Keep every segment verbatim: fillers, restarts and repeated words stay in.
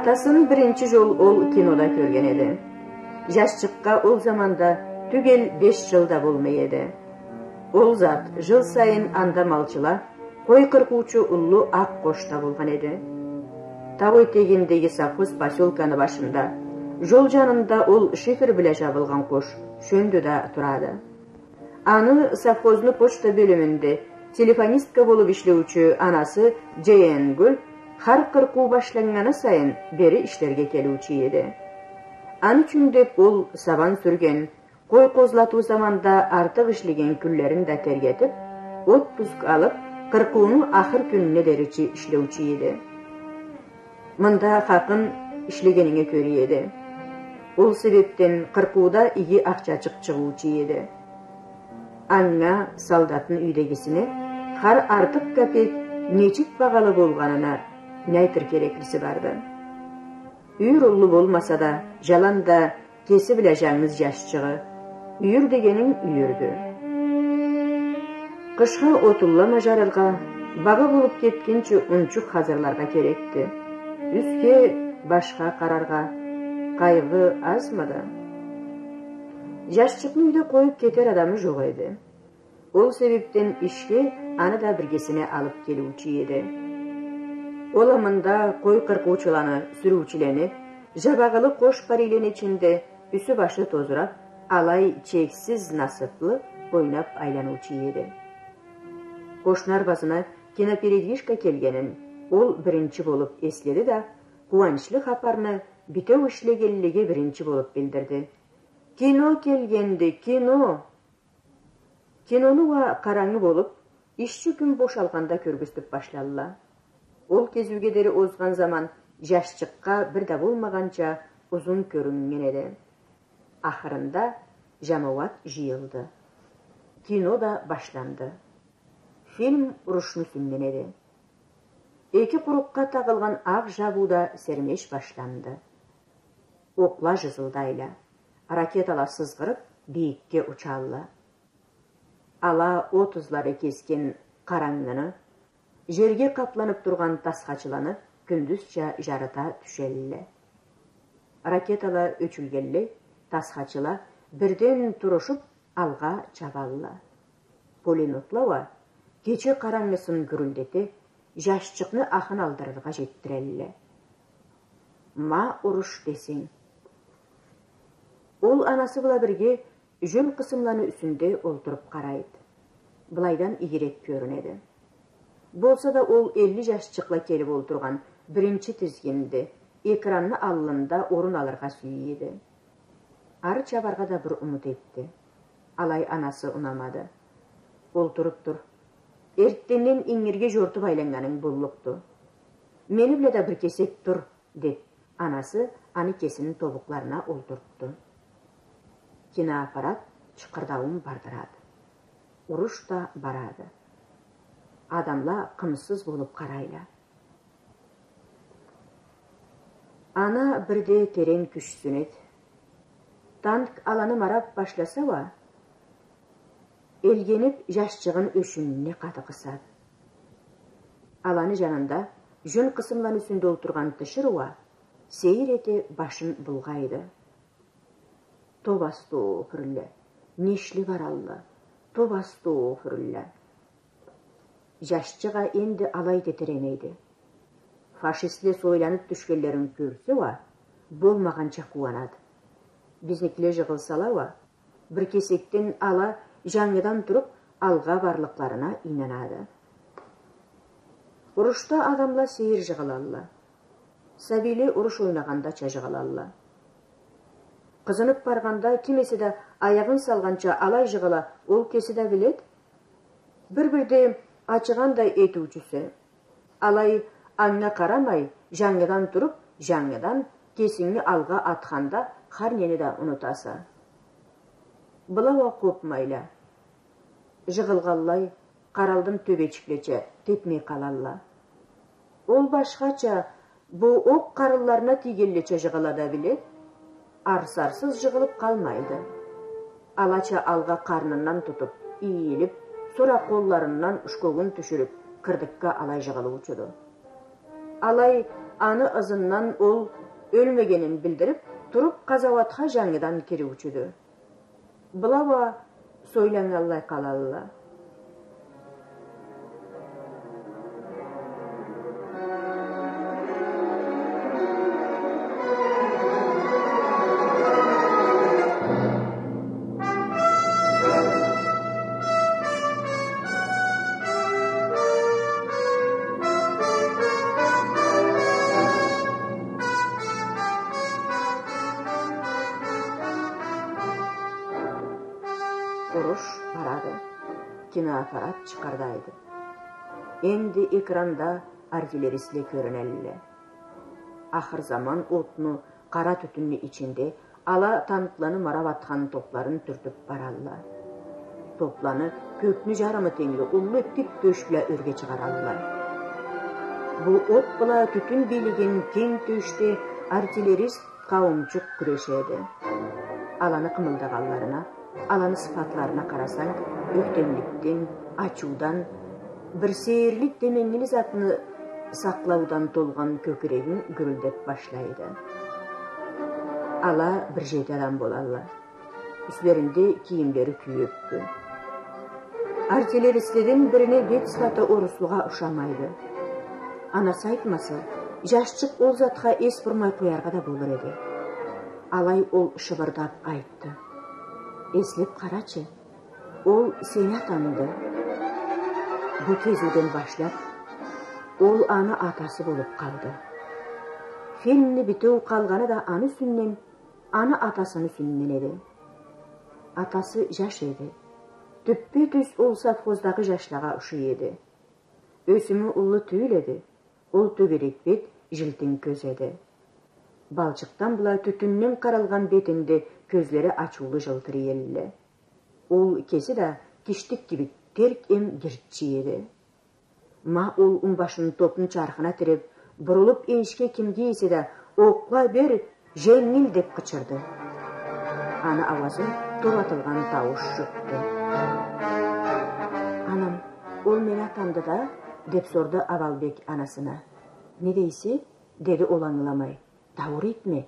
Атасын биринчи жол ол кинода кёрген эди. Жашчыкъгъа ол заманда тюгел беш жыл да болмай эди. Ол зат жыл сайын анда малчыла къой къыркъыучу уллу акъ къошда болгъан эди. Тау этегиндеги совхоз посёлканы башында, жол жанында ол шифер бла жабылгъан къош шёндю да турады. Аны совхозну почта бёлюмюнде телефонистка болуп ишлеучю анасы Джейн Гюл хар къыркъыу башланнганы сайын бери ишлерге келиучю эди. Аны ючюн деп ол сабан сюрген, къой къозлатыу заманда артыкъ ишлеген кюнлерин да тергетип, отпуск алып, къыркъыуну ахыр кюнюне деричи ишлеучю эди. Мында хакъын ишлегенинге кёре эди. Ол себепден къыркъыуда иги акъчачыкъ чыгъыучу эди. Анга, солдатны юйдегисине, хар артыкъ капек нечик багъалы болгъанына не айтыр кереклиси барды. Юйюр уллу болмаса да, жаланда кеси бла жангыз жашчыгъы. Юйюр дегенинг юйюрдю. Къышха отунла мажарыргъа, багъа болуп кетгинчи унчукъ хазырларгъа керекди. Юсге, башха къараргъа къайгъы азмыды? Жашчыкъны юйде къоюп кетер адамы жокъ эди. Ол себепден ишге аны да биргесине алып келиучю эди. Ол а мында къой къыркъыучуланы, сюрюучюлени, жабагъылы къош парийлени ичинде юсю-башы тозурап, алай чексиз насыплы ойнап айланыучу эди. Къошну арбазына кинопередвижка келгенин ол биринчи болуп эследи да, къууанчлы хапарны битеу ишлегенлеге биринчи болуп билдирди. Кино келгенди, кино! Кинону уа къарангы болуп, ишчи кюн бошалгъанда кёргюзтюп башлалла. Ол кезиуге дери озгъан заман жашчыкъгъа бир да болмагъанча узун кёрюннген эди. Ахырында жамауат жыйылды. Кино да башланды. Фильм урушну юсюнден эди. Эки къурукъгъа тагъылгъан акъ жабыуда сермеш башланды. Окъла жызылдайла, ракетала сызгъырып, бийикге учалла. Ала от ызлары кесген къарангыны, жерге къапланып тургъан тасхачыланы кюндюзча жарыта тюшелле. Ракетала ёчюлгенлей, тасхачыла бирден турушуп, алгъа чабалла. Пулеметла уа, кече къарангысын гюрюлдете, жашчыкъны ахын алдырыргъа жетдирелле. Ма уруш десенг. Ол анасы бла бирге жюн къысымланы юсюнде олтуруп къарайды. Былайдан игирек кёрюнеди. Болса да ол элли жашчыкъла келип олтургъан биринчи тизгинде, экранны аллында орун алыргъа сюе эди. Ары чабаргъа да бир умут этди. Алай анасы унамады. Олтуруп тур. Эртденден ингирге жортуп айланнганынг боллукъду. Мени бла да бир кесек тур, деп, анасы аны кесини тобукъларына олтуртду. Киноаппарат чыкъырдауун бардырады. Уруш да барады. Адамла къымызсыз болуп къарайла. Ана бирде терен кюч сюнеди. Танк аланы марап башласа уа, элгенип, жашчыгъын ёшюнюне къаты къысады. Аланы жанында жюн къысымланы юсюнде олтургъан тиширыу уа сейир эте башын булгъайды. Тоба астагъфирулла, нешли баралла, тоба астагъфирулла. Жашчыкъ а энди алай тетиремейди. Фашистле сойланып тюшгенлерин кёрсе уа, болмагъанча къууанады. Бизникиле жыгъылсала уа, бир кесекден ала жангыдан туруп алгъа барлыкъларына ийнанады. Урушда адамла сейир жыгъылалла. Сабийле уруш ойнагъандача жыгъылалла. Къызынып баргъанда ким эсе да аягъын салгъанча алай жыгъыла, ол кеси да биледи. Бир-бирде ачыгъандай этиучюсе. Алай, анга къарамай, жангыдан туруп, жангыдан кесинги алгъа атханда, хар нени да унутаса. Была уа къопмайла. Жыгъылгъанлай, къаралдым тёбечиклеча тепмей къалалла. Ол башхача, бу окъ къарынларына тийгенлеча жыгъыла да биледи, арсарсыз жыгъылып къалмайды. Алача алгъа къарнындан тутуп, ийилип, сора къолларындан ушкогун тюшюрюп, кырдыкга алай жыгъылыучуду. Алай Аны ызындан ол ёлмегенин билдирип, туруп къазауатха жангыдан кириучюдю. Была уа сойланнганлай къалалла. Уруш барады. Киноаппарат чыкъырдайды. Энди экранда артиллеристле кёрюнелле. Ахыр заман отну, къара тютюнню ичинде ала танкланы марап атхан топларын тюртюп баралла. Топланы кёкню жарымы тенгли уллу тик тёш бла ёрге чыгъаралла. Бу от бла тютюн бийлеген кенг тёшде артиллерист къауумчукъ кюрешеди. Аланы къымылдагъанларына, аланы сыфатларына къарасанг, ёхтемликден, ачыудан, бир сейирлик деменгили затны сакълаудан толгъан кёкюрегинг гюрюлдеп башлайды. Ала бир жети адам болалла. Юслеринде кийимлери кюйюкдю. Артиллеристледен бирине бет сыфаты оруслугъа ушамайды. Анасы айтмаса, жашчыкъ ол затха эс бурмай къояргъа да болур эди. Алай ол шыбырдап айтды: «Эслеп къарачы, ол сени атангды». Бу кезиуден башлап, ол аны атасы болуп къалды. Фильмни битеу къалгъаны да аны юсюнден, аны атасыны юсюнден эди. Атасы жаш эди. Тюппе-тюз ол совхоздагъы жашлагъа ушай эди. Ёсюмю уллу тюйюл эди. Ол тёгерек бет, жилтин кёз эди. Балчыкъдан бла тютюнден къаралгъан бетинде кёзлери ачыулу жылтырай элле. Ол кеси да киштик кибик терк эм гирччи эди. Ма ол унбашын топну чархына тиреп, бурулуп эшикге кимге эсе да: «Окъла бер, женгил!» — деп къычырды. Аны ауазын топ атылгъан таууш жутду. «Анам, ол мени атамды да?» — деп сорду Авалбек анасына. «Не дейсе?» — деди ол ангыламай. «Дауур этме.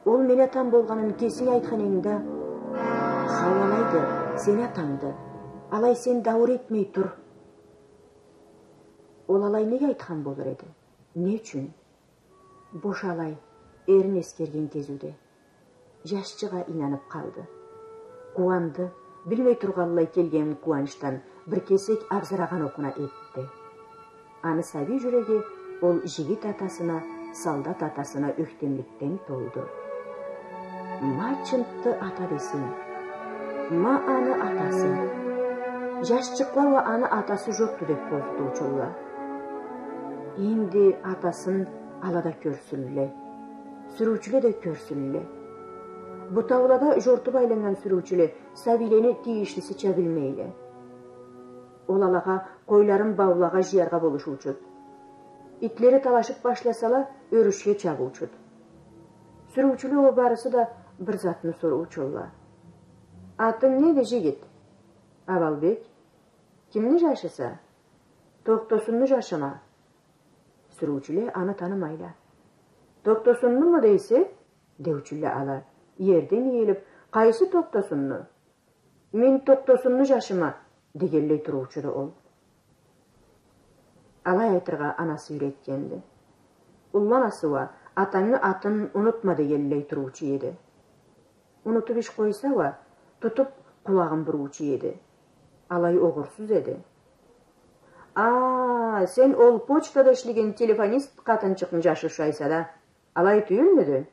Ол мени атам болгъанын кесинг айтхан эдинг да». «Хау, алайды, сени атангды. Алай сен дауур этмей тур». Ол алай неге айтхан болур эди? Не ючюн? Бош алай, эрин эсгерген кезиуде. Жашчыкъ а ийнанып къалды. Къууанды, билмей тургъанлай келген къууанчдан бир кесек абзырагъан окъуна этди. Аны сабий жюреги ол жигит атасына, солдат атасына ёхтемликден толду. Ма чынтты ата десенг. Ма аны атасы. Жашчыкъла уа аны атасы жокъду деп къоркъутуучулла. Энди атасын ала да кёрсюнле. Сюрюучюле да кёрсюнле. Бу таулада жортуп айланнган сюрюучюле сабийлени тийишлисича билмейле. Ол алагъа къойларын баулагъа жыяргъа болушуучуду. Итлери талашып башласала, ёрюшге чабыучуду. Сюрюучюле уа барысы да бир затны соруучулла. «Атынг неди, жигит?» «Авалбек». «Кимни жашыса?» «Тохтосунну жашыма». Сюрюучюле аны танымайла. «Тохтосуннуму дейсе?» — деучюлле ала, иерден ийилип: «Къайсы Тохтосунну?» «Мен Тохтосунну жашыма», — дегенлей туруучуду ол. Алай айтыргъа анасы юйретгенди. Уллу анасы уа: «Атангы атын унутма», — дегенлей туруучу эди. Унутуп иш къойса уа, тутуп къулагъын буруучу эди. Алай огъурсуз эди. «А, сен ол почтада ишлеген телефонист къатынчыкъны жашы ушайса да. Алай тюйюлмюдю?»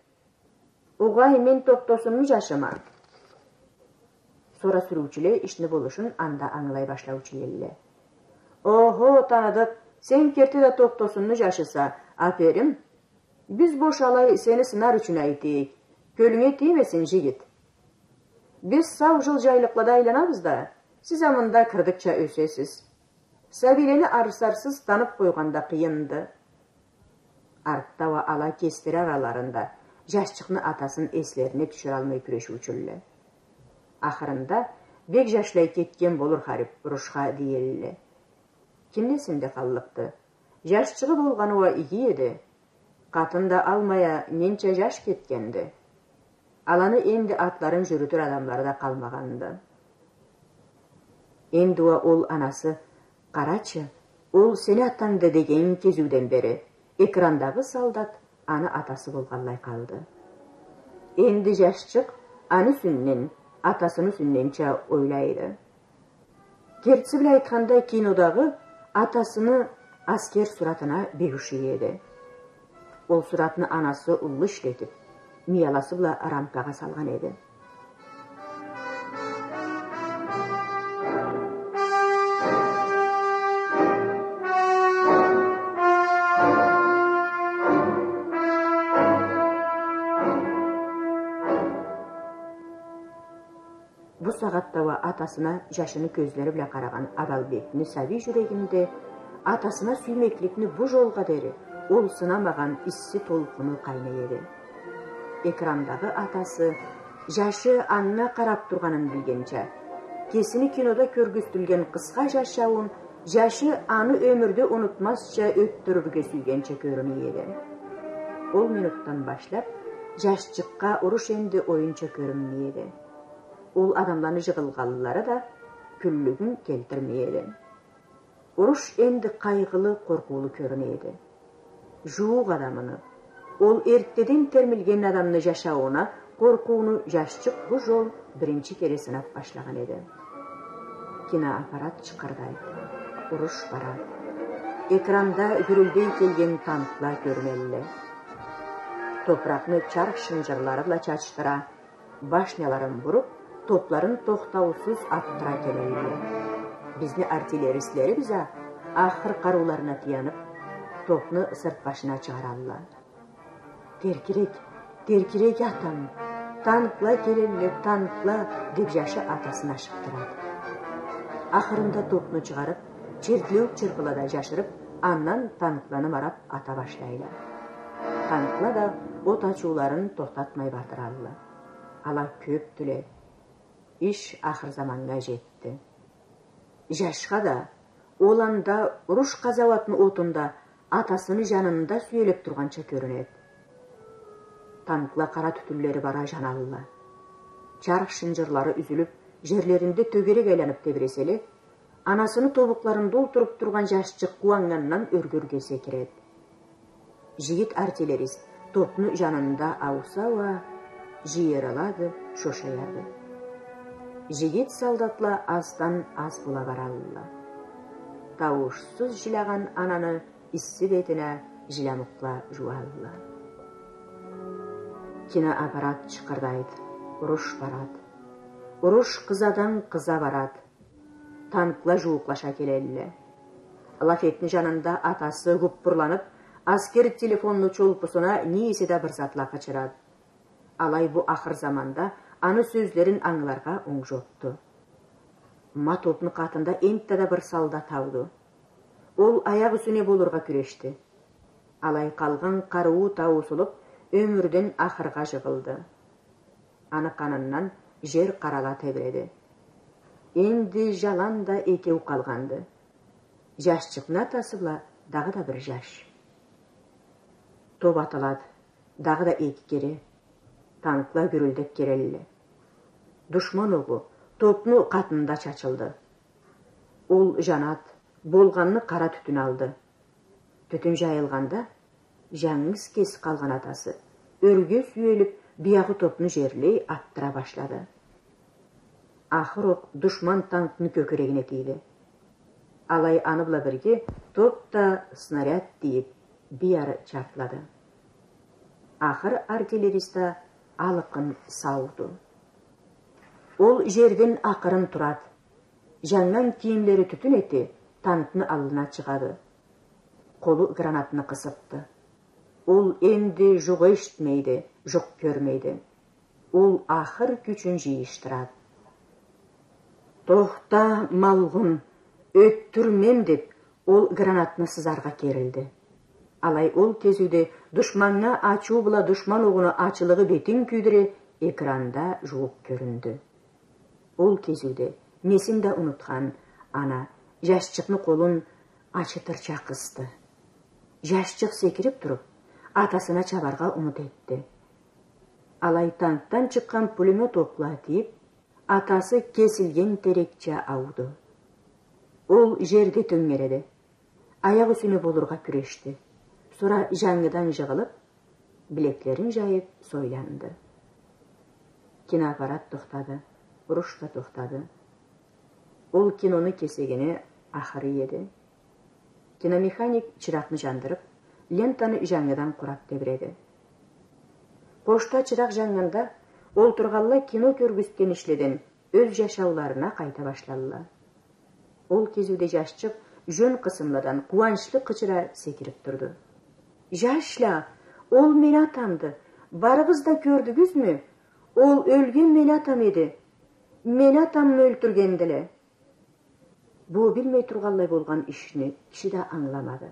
«Угъай, мен Тохтосунну жашыма». Сора сюрюучюле ишни болушун анда ангылай башлаучу элле. «Охо, таныдыкъ, сен керти да Тохтосунну жашыса, аперим. Биз бош алай сени сынар ючюн айтайыкъ. Кёлюнге тиймесин, жигит. Биз сау жыл жайлыкълада айланабыз да, сиз а мында кырдыкча ёсесиз. Сабийлени арсарсыз танып къойгъан да къыйынды». Артда уа ала кеслери араларында жашчыкъны атасын эслерине тюшюралмай кюрешиучюлле. Ахырында: «Бек жашлай кетген болур харип урушха», — диелле. Кимни эсинде къаллыкъды? Жашчыгъы болгъаны уа иги эди. Къатын да алмай а ненча жаш кетгенди. Аланы энди атларын жюрютюр адамлары да къалмагъанды. Энди уа ол анасы: «Къарачы, ол сени атангды», — деген кезиуден бери экрандагъы солдат аны атасы болгъанлай къалды. Энди жашчыкъ аны юсюнден, атасыны юсюнденча ойлайды. Кертиси бла айтханда, кинодагъы атасыны аскер суратына бек ушай эди. Ол суратны анасы уллу ишлетип, мияласы бла рамкагъа салгъан эди. Бу сагъатда уа атасына жашыны кёзлери бла къарагъан Адалбекни сабий жюрегинде атасына сюймекликни бу жолгъа дери ол сынамагъан исси толкъуну къайнай эди. Экрандагъы атасы жашы анга къарап тургъанын билгенча, кесини кинода кёргюзтюлген къысха жашауун жашы аны ёмюрде унутмазча ётдюрюрге сюйгенча кёрюне эди. Ол минутдан башлап жашчыкъгъа уруш энди оюнча кёрюнмей эди. Ол адамланы жыгъылгъанлары да кюллюгюн келтирмей эди. Уруш энди къайгъылы, къоркъуулу кёрюне эди. Жууукъ адамыны, ол эртдеден термилген адамны жашаууна къоркъууну жашчыкъ бу жол биринчи кере сынап башлагъан эди. Киноаппарат чыкъырдайды. Уруш барады. Экранда гюрюлдей келген танкла кёрюнелле. Топуракъны чарх шынжырлары бла чачдыра, башняларын буруп, топларын тохтаусуз атдыра келелле. Бизни артиллеристлерибиз а, ахыр къарыуларына таянып, топну сырт башына чыгъаралла. «Теркирек, теркирек, атам, танкла келелле, танкла», — деп, жашы атасын ашыкъдырады. Ахырында топну чыгъарып, чертлеуюк чырпылада жашырып, андан танкланы марап ата башлайла. Танкла да от ачыуларын тохтатмай бардыралла. Ала кёпдюле. Иш ахыр заманнга жетди. Жашха да ол анда уруш къазауатны отунда атасыны жанында сюелип тургъанча кёрюнеди. Танкла къара тютюнлери бара жаналла. Чарх шынжырлары юзюлюп, жерлеринде тёгерек айланып тебиреселе, анасыны тобукъларында олтуруп тургъан жашчыкъ къууаннгандан ёрге-ёрге секиреди. Жигит артиллерист топну жанында ауса уа, жыйырылады, шошаяды. Жигит солдатла аздан аз бола баралла. Тауушсуз жилягъан ананы исси бетине жилямукъла жууалла. Киноаппарат чыкъырдайды. Уруш барады. Уруш къызадан къыза барады. Танкла жууукълаша келелле. Лафетни жанында атасы гуппурланып, аскер телефонну чолпусуна не эсе да бир затла къычырады. Алай бу ахыр заманда аны сёзлерин ангыларгъа онг жокъду. Ма топну къатында энтта да бир солдат ауду. Ол аякъ юсюне болургъа кюрешди. Алай къалгъан къарыуу тауусулуп, ёмюрден ахыргъа жыгъылды. Аны къанындан жер къарала тебиреди. Энди жаланда экеу къалгъанды. Жашчыкъны атасы бла дагъыда бир жаш. Топ атылады. Дагъыда эки кере. Танкла гюрюлдеп келелле. Душман огъу топну къатында чачылды. Ол жанады, болгъанны къара тютюн алды. Тютюн жайылгъанда, жангыз кеси къалгъан атасы ёрге сюелип, биягъы топну жерлей, атдыра башлады. Ахыр окъ душман танкны кёкюрегине тийди. Алай аны бла бирге топ да, снаряд тийип, бир ары чартлады. Ахыр артиллерист да алыкъын сауду. Ол жерден акъырын турады. Жаннган кийимлери тютюн эте, танкны аллына чыгъады. Къолу гранатны къысыпды. Ол энди жукъ эшитмейди, жукъ кёрмейди. Ол ахыр кючюн жыйышдырады. «Тохта, малгъун, ётдюрмем», — деп, ол гранатны сызаргъа керилди. Алай ол кезиуде душманнга ачыу бла душман огъуну ачылыгъы бетин кюйдюре, экранда жууукъ кёрюндю. Ол кезиуде несин да унутхан ана жашчыкъны къолун ачытырча къысды. Жашчыкъ секирип туруп, Атасына чабаргъа умут этди. Алай танкдан чыкъгъан пулемёт окла тийип, атасы кесилген терекча ауду. Ол жерде тёнгереди. Аякъ юсюне болургъа кюрешди. Сора жангыдан жыгъылып, билеклерин жайып, сойланды. Киноаппарат тохтады. Уруш да тохтады. Ол кинону кесегени ахыры эди. Киномеханик чыракъны жандырып, лентаны жангыдан къурап тебиреди. Къошда чыракъ жаннганда, олтургъанла кино кёргюзтген ишледен ёз жашауларына къайта башлалла. Ол кезиуде жашчыкъ жён къысымладан къууанчлы къычыра секирип турду. «Жашла, ол мени атамды. Барыгъыз да кёрдюгюзмю? Ол ёлген мени атам эди. Мени атамы ёлтюргендиле». Бу билмей тургъанлай болгъан ишни киши да ангыламады.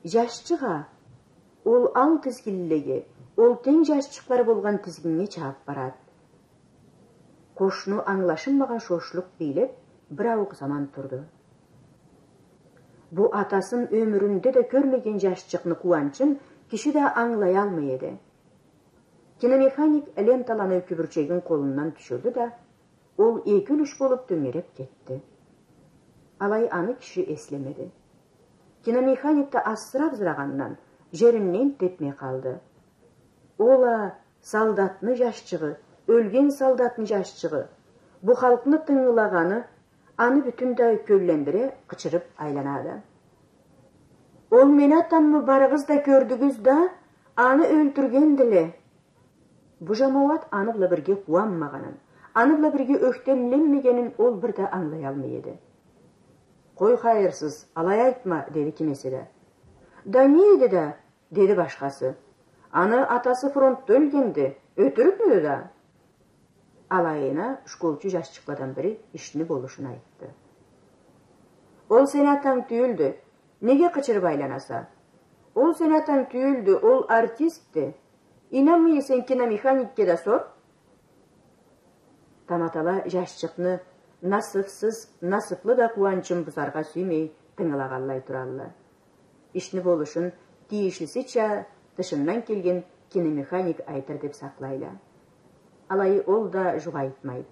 Жашчыкъ а ол ал тизгинлеге, ол тенг жашчыкълары болгъан тизгиннге чабып барады. Къошну ангылашынмагъан шошлукъ бийлеп, бир ауукъ заман турду. Бу атасын ёмюрюнде да кёрмеген жашчыкъны къууанчын киши да ангылаялмай эди. Киномеханик ленталаны кюбюрчегин къолундан тюшюрдю да, ол эки юлюш болуп тёнгереп кетди. Алай аны киши эслемеди. Киномеханик да асыры абызырагъандан, жеринден тепмей къалды. Ол а солдатны жашчыгъы, ёлген солдатны жашчыгъы, бу халкъны тынгылагъаны аны бютюн да кёллендире, къычырып айланады. «Ол мени атаммы, барыгъыз да кёрдюгюз да, аны ёлтюргендиле». Бу жамауат аны бла бирге къууанмагъанын, аны бла бирге ёхтемленмегенин ол бир да ангылаялмай эди. «Къой, хайырсыз, алай айтма», — деди ким эсе да. «Да не эди да?» — деди башхасы. «Аны атасы фронтда ёлгенди, ётюрюкмюдю да?» Алайына школчу жашчыкъладан бири ишни болушун айтды. «Ол сени атанг тюйюлдю. Неге къычырып айланаса? Ол сени атанг тюйюлдю, ол артистди. Ийнанмай эсенг, киномеханикге да сор». Таматала жашчыкъны насыпсыз, насыплы да къууанчын бузаргъа сюймей тынгылагъанлай туралла. Ишни болушун тийишлисича тышындан келген киномеханик айтыр деп сакълайла. Алай ол да жукъ айтмай,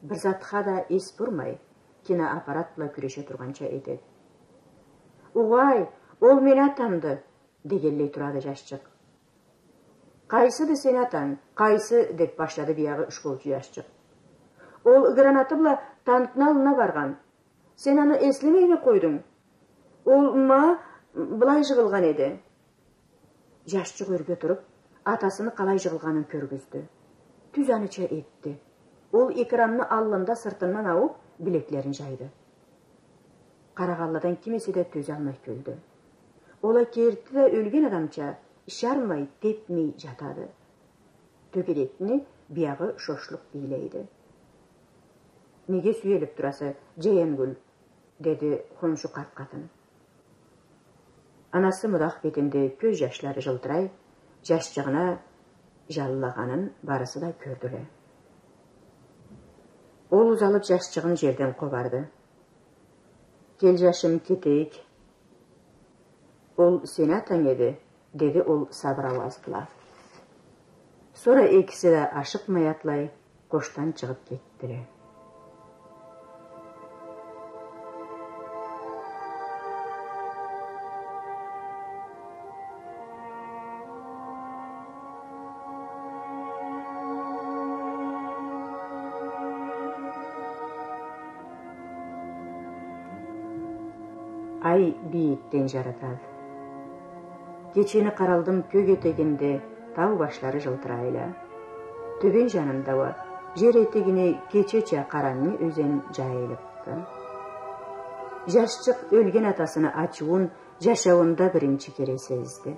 бир затха да эс бурмай, киноаппарат бла кюреше тургъанча этеди. «Угъай, ол мени атамды», — дегенлей турады жашчыкъ. «Къайсыды сени атанг, къайсы?» — деп башлады биягъы школчу жашчыкъ. «Ол гранаты бла танкны аллына баргъан. Сен аны эслемейми къойдунг? Ол ма былай жыгъылгъан эди». Жашчыкъ ёрге туруп, атасыны къалай жыгъылгъанын кёргюздю. Тюз аныча этди. Ол экранны аллында сыртындан ауып, билеклерин жайды. Къарагъанладан ким эсе да тёзалмай кюлдю. Ол а керти да ёлген адамча, ышармай, тепмей жатады. Тёгерекни биягъы шошлукъ бийлейди. «Неге сюелип тураса, Жаенгюл?» — деди хоншу къарт къатын. Анасы мудах бетинде кёз жашлары жылтырай, жашчыгъына жаллагъанын барысы да кёрдюле. Ол узалып жашчыгъын жерден къобарды. «Кел, жашым, кетейик. Ол сени атанг эди», — деди ол сабыр ауаз бла. Сора экиси да ашыкъмай атлай къошдан чыгъып кетдиле. Ай бийикден жарытады. Кечени къаралдым кёк этегинде тау башлары жылтырайла. Тёбен жанында уа жер этегине кечеча къарангы ёзен жайылыпды. Жашчыкъ ёлген атасыны ачыуун жашауунда биринчи кере сезди.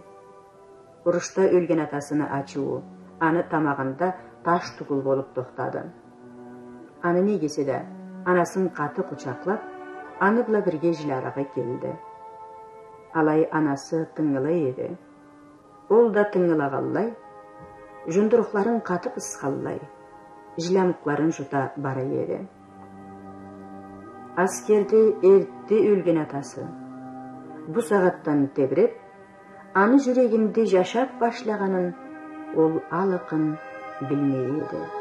Урушда ёлген атасыны ачыуу аны тамагъында таш тюгюл болуп тохтады. Аны неге эсе да анасын къаты къучакълап, аны бла бирге жилярыгъы келди. Алай анасы тынгылай эди. Ол да тынгылагъанлай, жундурукъларын къаты къысханлай, жилямукъларын жута бара эди. Аскерде эртте ёлген атасы бу сагъатдан тебиреп, Аны жюрегинде жашап башлагъанын ол алыкъын билмей эди.